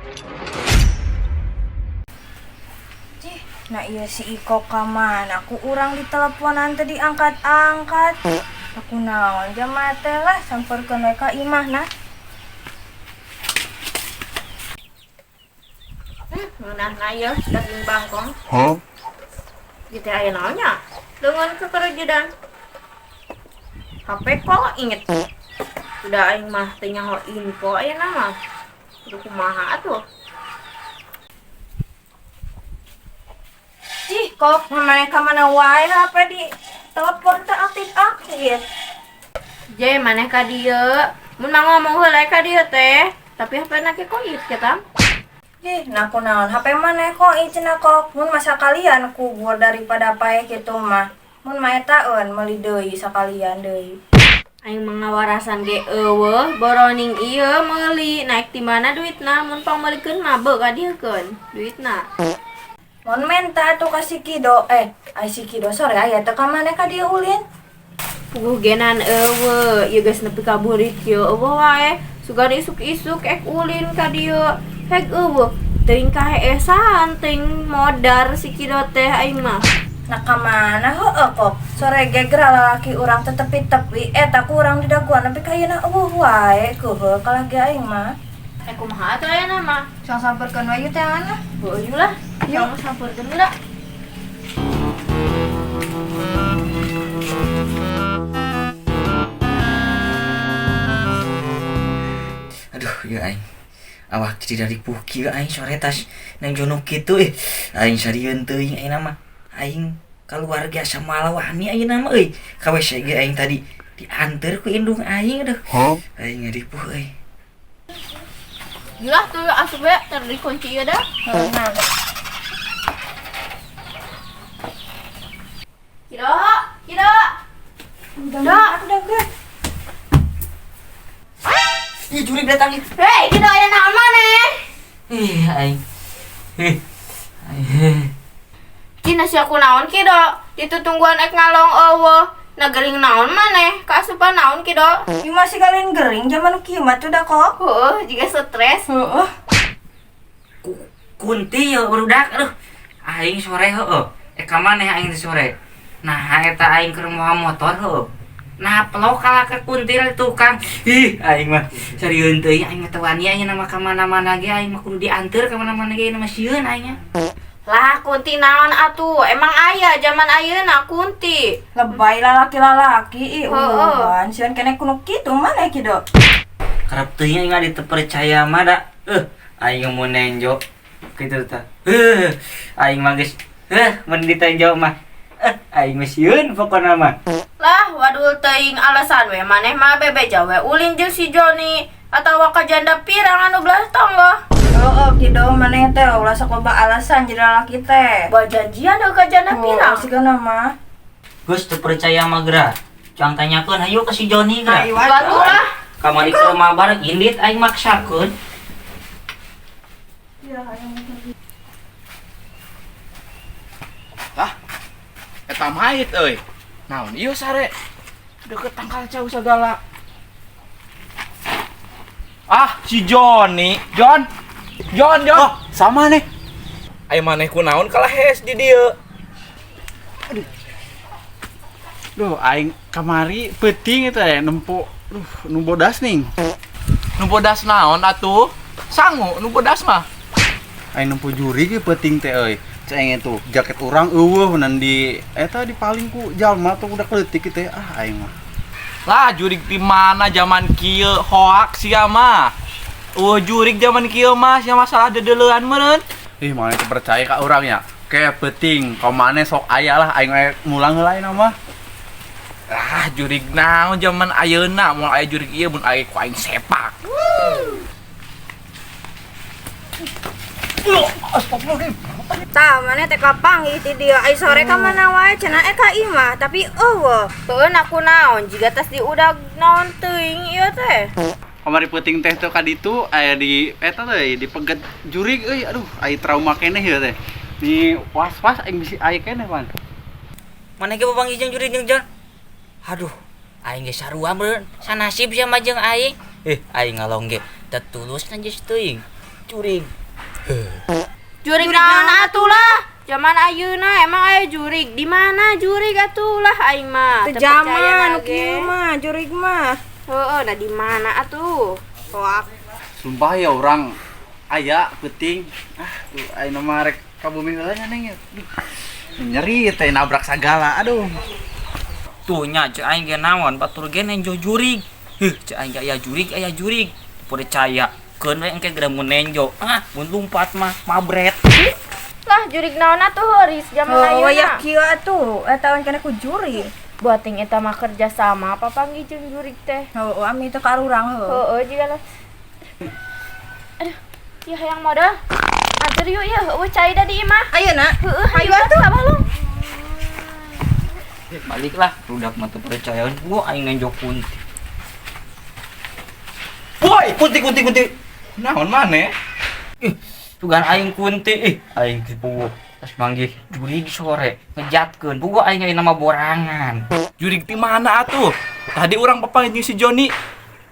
Cih, nah iya si Iko ka mana? Ku urang di teleponan teh diangkat-angkat. Aku naon jama teh lah samperkeun we ka imah nah. Ngeunahna ieu daging bangkong. Huh? Gitu aya naon nya? Leungeun kekerejedan. HP kok inget. Udah aing mah teu nyaho info ayeuna mah. Kudu kumaha atuh? Cih, kok maneh ka mana wae HP di telepon teh aktif-aktif. Je maneh ka dieu. Mun mah ngomong heula ka dieu teh, tapi HP na ge koit kita. Ih, nah kunaon HP maneh kok ih cenah kok mun masa kalian kubur daripada paeh kitu mah. Mun mah etaeun meuli deui sakalian deui. Aing mah ngawarasan ge eueuh, boroning ieu meuli, naik ti mana duitna mun pangmeulikeun mah beu ka dieukeun duitna. Mun menta atuh ka si Kido, ai si Kido sore aya teu ka maneh ka dieu ulin? Puguh genan eueuh, ieu geus nepi ka burit kieu eueuh wae. Sugan isuk-isuk ek ulin ka dieu, heg eueuh. Teuing kaheesan, teuing modar si Kido teh aing mah. Nah ka mana heueuh kok sore ge geura lalaki urang teh tepi-tepi eta ku urang didaguan nepi ka ayeuna eueuh wae keuheul kalah ge aing mah. Kumaha atuh ayeuna mah? Sok samperkeun we ieu teh ana. Heueuh lah. Yuk. Sok samperkeun heula. Aduh, ya aing. Awak jadi dari puki aing sore tas nang jono kitu aing sarieun teuing aing mah. Aing keluarga sama lawani ayeuna mah euy. Ka WC ge aing tadi dianteur ku indung aing aduh. Huh? Aing ngaripuh euy. Gila tuh asup we tar dikunci ieu dah. Nah. Kido, Kido. Udah, udah geus. Ih, jurig datang ih. Hei, Kido aya naon maneh? Ih, aing. Ih. Aing. Cina sia kunaon Kido? Ditutungguan ek ngalong eueuh. Na gering naon maneh? Kaasupan naon Kido? Ieu masih kalian gering zaman kieu mah tuh dah kok. Heueuh, jiga stres. Heueuh. Kunti ya barudak aduh. Aing sore heueuh. Ka maneh aing teh sore. Nah, eta aing keur moal motor heueuh. Nah, pelok kalah ke kunti lah tukang. Ih, aing mah sarieun teuing aing mah teu wani aing mah ka mana-mana ge aing mah kudu dianteur ka mana-mana ge mah sieun aing. Lah kunti naon atuh? Emang aya zaman ayeuna kunti. Lebay lalaki-lalaki ih Heueuh. uban sieun keneh kudu kitu maneh Kido. Karep teuing aing mah ditepercaya mah da. Aing mun nenjo kitu tah. Aing mah geus mun ditenjo mah. Aing mah sieun pokona mah. Lah wadul teuing alasan we maneh mah bebeja we ulin jeung si Joni atawa ka janda pirang anu belah tonggoh. Heueuh Kido maneh teh ulah sok loba alasan jadi lalaki teh. Bawa janjian deui ka janda pirang. Sigana mah. Geus teu percaya mah geura. Cang tanyakeun hayu ka si Joni geura. Ayo Batu lah. Kamari ke rumah bareng indit aing maksakeun. Lah, eta mait euy. Naon ieu sare? Deket tangkal cau sagala. Ah, si Joni. Jon. Jon, Jon. Oh, sama nih. Aya maneh kunaon kalah hees di dieu. Aduh. Duh, aing kamari peuting eta ya nempo. Duh, nu bodas ning. Nu bodas naon atuh? Sangu nu bodas mah. Aing nempo juri ge peuting teh euy. Ceng itu jaket urang eueuh nan di eta dipaling ku jalma tuh udah keleutik kitu ya. Ah, aing mah. Lah, jurig di mana zaman kieu hoak sia mah. Eueuh jurig zaman kieu mah sia masalah dedeleuan meureun. Ih, mana teu percaya ka urang ya. Kayak peuting, ka maneh sok aya lah aing we mulang heula ayeuna mah. Ah, jurig naon zaman ayeuna moal aya jurig ieu mun aya ku aing sepak. Astagfirullahaladzim. Tah, maneh teh kapanggih ti dieu ai sore ka mana wae cenah ka imah tapi eueuh. Heueuh na kunaon jiga tas diudag naon teuing ieu teh. Kamari peuting teh teu ka ditu aya di eta teh dipeget jurig euy aduh ai trauma keneh ieu teh. Ni was-was aing bisi aya keneh pan. Maneh ge papanggih jeung jurig jeung Jon. Aduh, aing ge sarua meureun sanasib sia mah jeung aing. Aing ngalong ge tetulus najis teuing. jurig. Jurig naon atuh lah? Zaman ayeuna emang aya jurig. Di mana jurig atuh lah aing mah. Teu zaman nu kieu mah jurig mah. Heeh, nah di mana atuh? Hoak. Sumpah ya orang aya peuting. Ah, tuh ayeuna mah rek ka bumi heula nya Neng ya. Duh. Nyeri teh nabrak sagala. Aduh. Tuh nya cek aing ge naon batur ge nenjo jurig. Heuh, cek aing ge aya jurig, aya jurig. Percaya. Keun we engke geura mun nenjo. Ah, mun lumpat mah mabret. Lah jurig naon atuh heuris zaman Oh, ayeuna. ya kieu atuh. Eta on kana ku jurig. Buating eta mah kerja sama papanggih jeung jurig teh. Heeh, ami teu karurang heuh. Heeh, jiga lah. Aduh, ya hayang modal. Anter yuk ya, eueuh cai da di imah. Ayeuna. Heeh, Hayu hayu atuh. atuh balong. Baliklah, budak mah teu percayaan gua aing nenjo kunti. Woi, kunti kunti kunti. Naon maneh? Ih, tugan aing kunti ih, aing geus puguh. Terus manggih jurig sore ngejatkeun. Puguh aing aya nama borangan. Jurig ti mana atuh? Tadi urang papanggih jeung si Joni.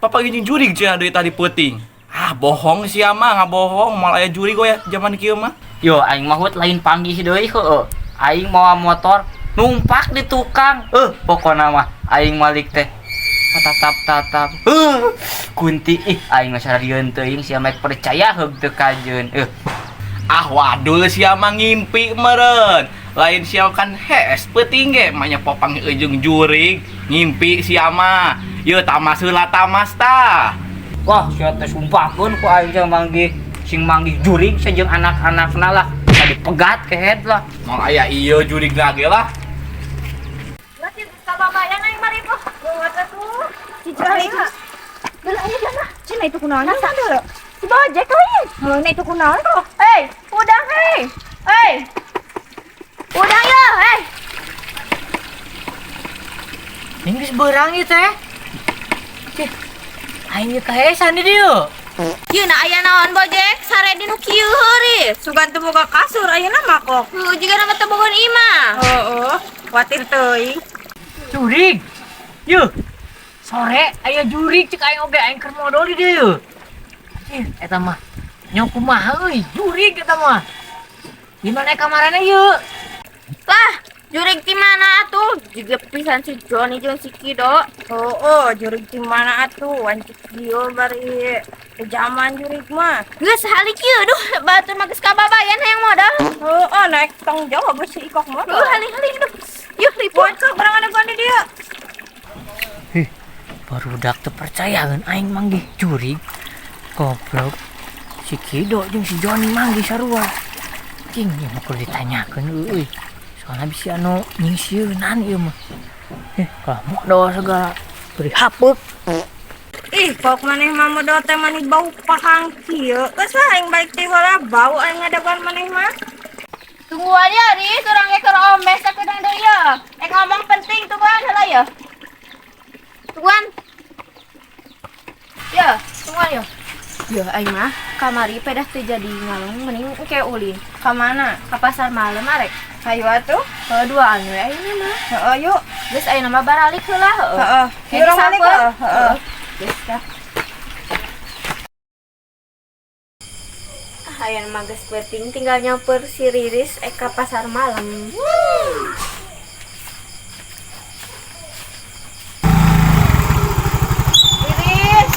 Papanggih jeung jurig cenah deui tadi peuting. Ah, bohong sia mah, ngabohong moal aya jurig we zaman kieu mah. Yo aing mah hut lain panggih deui heueuh. Aing mawa motor numpak di tukang. Pokona mah aing malik teh tatap-tatap. Kunti ih aing mah sarieun teuing sia mah percaya heug teu kajeun. Ah, wadul sia mah ngimpi meureun. Lain sia kan hees peuting ge mah nya papanggih jeung jurig, ngimpi sia mah. Yeuh tamas heula tamas tah. Wah, sia teh sumpahkeun ku aing teh manggih sing manggih jurig sajeung anak-anakna lah. Tadi pegat kehed lah. Moal aya ieu jurig lagi lah. Berarti kababayan aing mari po. Kuat atuh. Cicil aing. Geula aya jana. Cina itu kunaon teh? Si bojek lain. Heuh, na itu kunaon kok? Hei, udang hei. Hei. Udang ya, hei. Ini geus beurang ieu teh. Cih. Aing ge kahesan di dieu. Ieu na aya naon bojek? Sare di nu kieu heuris. Sugan teu boga kasur ayeuna mah kok. Heuh, jiga nama teu bogoan imah. Heeh, kuatir teuing. Jurig. Yeuh. Sore aya jurig cek aing oge aing keur modol di dieu. Cih, eta mah nyok kumaha euy, jurig eta mah. Di mana kamarana ieu? Lah, jurig di mana atuh? Jiga pisan si Joni jeung si Kido. Heeh, jurig di mana atuh? Wancik kieu bari teu zaman jurig mah. Geus halik ieu duh, batur mah geus kababayan hayang modal. Heeh, naik tong jawab si ikok mah. Heuh, haling-haling duh. Yuh, ribuan. Bocok barang ada gua di dieu. Hih, barudak teu percaya kan aing manggih jurig. Goblok. Si Kido jeung si Joni manggih sarua. Cing, ieu mah kudu ditanyakeun euy. Soalna bisi anu nyingsieunan ieu mah. Kalah modal segala. Beri hapeuk. Ih, kok maneh mah modal teh mani bau pahang kieu. Geus lah aing balik teh heula bau aing ngadaguan maneh mah. Tungguan ya, Riz, urang ge keur ombes sakedeung deui ya. Ngomong penting tungguan heula ya. Tungguan. Ya, tungguan ya. Ya, aing mah kamari pedah teu jadi ngalung mending engke ulin. Ka mana? Ka pasar malam arek. Hayu atuh. Heuh, duaan we ayeuna mah. Heeh, yuk. Geus ayeuna mah baralik heula heueuh. Heeh. Kayak Yuk urang balik disamper. heeh. Heeh. Geus tah. Ah, ayeuna mah geus peuting tinggal nyamper si Riris ka pasar malam. Riris.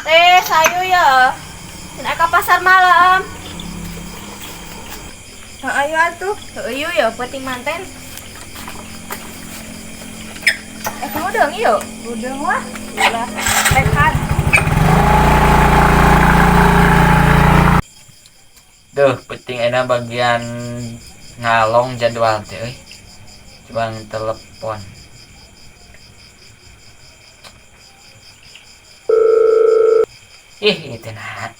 Teh, sayu ya. Cenah ka pasar malam. Heeh, ayo atuh. Heueuh yuk ya, peuting manten. Kamu deung yuk. Udah wah. Ulah. Tekad. Duh, penting enak bagian ngalong jadwal teh euy. Coba telepon. Ih, itu nah.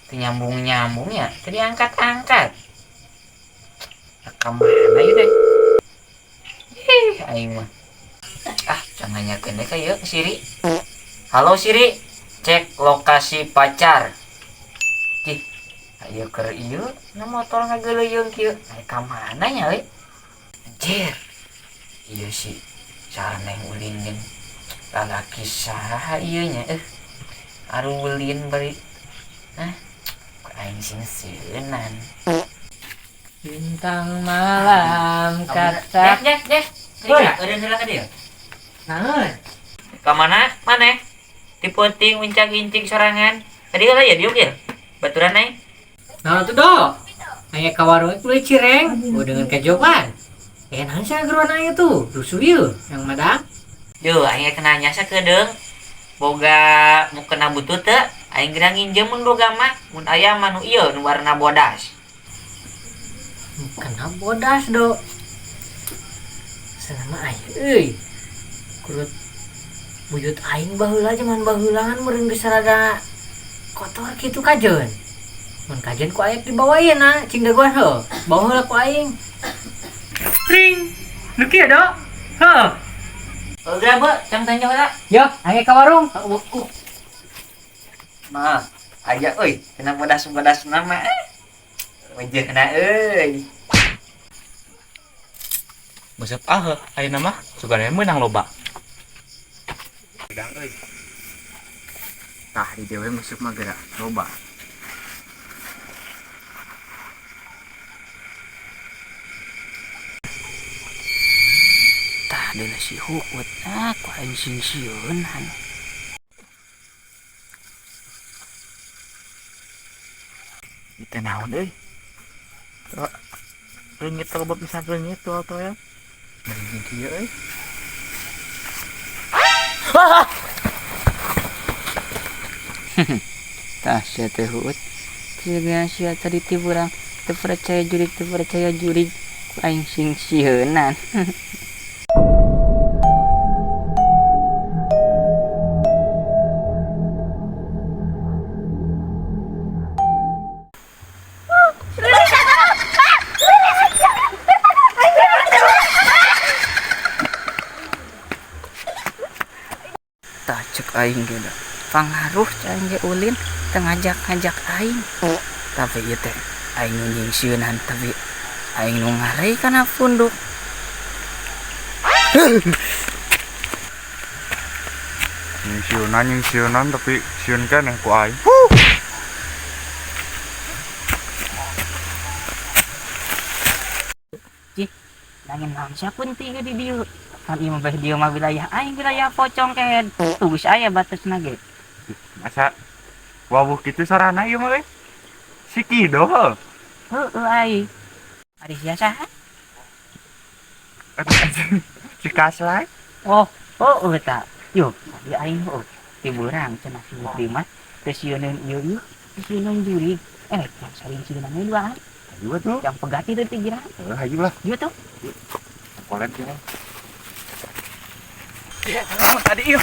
Teu nyambung-nyambung ya, teu diangkat-angkat. Ka mana ieu teh? Ih, aing mah. Ah, jangan nanyakeun deh ka ieu Siri. Halo Siri, cek lokasi pacar. Cih, ayo keur ieu na motor ngageuleuyeung kieu. Aya ka mana nya euy? Anjir. Ieu si saraneng ulin jeung lalaki saha ieu nya Arulin bari. Hah? Aing sing seunan. Bintang malam kata. Dek, dek, dek. Woi. Eureun heula ka dieu. Naon? Ka mana? Maneh? Ti peuting uncag-incig sorangan. Tadi heula ya diuk ya. Baturan aing. Naon tuh do? Aya ka warung beli cireng, oh dengan kejopan. Naon sih geruan aing tuh? Rusuh ieu yang madang. Duh, aing kena nyasa kedeung. Boga mukena butut teu, aing geura nginjem mun boga mah, mun aya mah nu ieu nu warna bodas. Kena bodas do. Selama aing euy. Kurut buyut aing baheula zaman baheulaan meureun geus rada kotor kitu kajeun. Mun kajeun ku aing dibawa ieu na cing dagoan heuh. Bawa heula ku aing. Ring. Nu kieu do? Heuh. Geura be, cang tanya heula. Yo, aing ka warung. Mah, aya euy, kena bodas-bodas nama. Wajahna euy. Besep ah, ayeuna mah sugana meunang loba. Pedang euy. Tah di dewe musuk mah geura loba. Tah deuna si Huut, ah ku aing sing sieunan. Teh naon euy? Reungit loba pisan reungit tuh atuh ya. Mending kieu euy. Tah sia teh Huut. Siga sia tadi ti urang teu percaya jurig teu percaya jurig ku aing sing sieunan. Tah cek aing ge da. Pangaruh cek aing ge ulin teu ngajak-ngajak aing. Tapi ieu teh aing nu nyingsieunan tapi aing nu ngarei kana punduk. Nyingsieunan tapi sieun keneh ku aing. Cih, nangin naon sia kunti ge di dieu. Kan ieu mah beh dieu mah wilayah aing wilayah pocong kehed. Tuh geus aya batasna ge. Masa wawuh kitu sarana ieu mah euy. Si Kido heuh. Heueuh aing. Ari sia saha? Si Kaslay. Oh, heueuh ta. Yo, tadi aing heueuh. Ti burang cenah si Putri mah teu sieuneun ieu ieu, teu sieuneun jurig. Yang saling sieunan we duaan. Hayu atuh. Yang pegati teh pikiran. Heuh, hayu lah. Ieu tuh. Kolet ya. Ya, tadi ieu.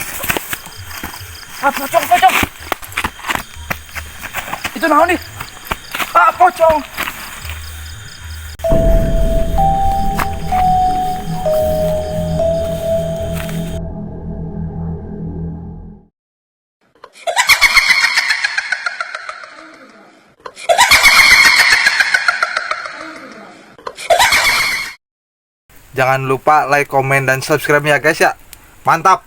Ah, pocong, pocong. Itu naon nih? Ah, pocong. Jangan lupa like, komen, dan subscribe ya guys ya. Mantap!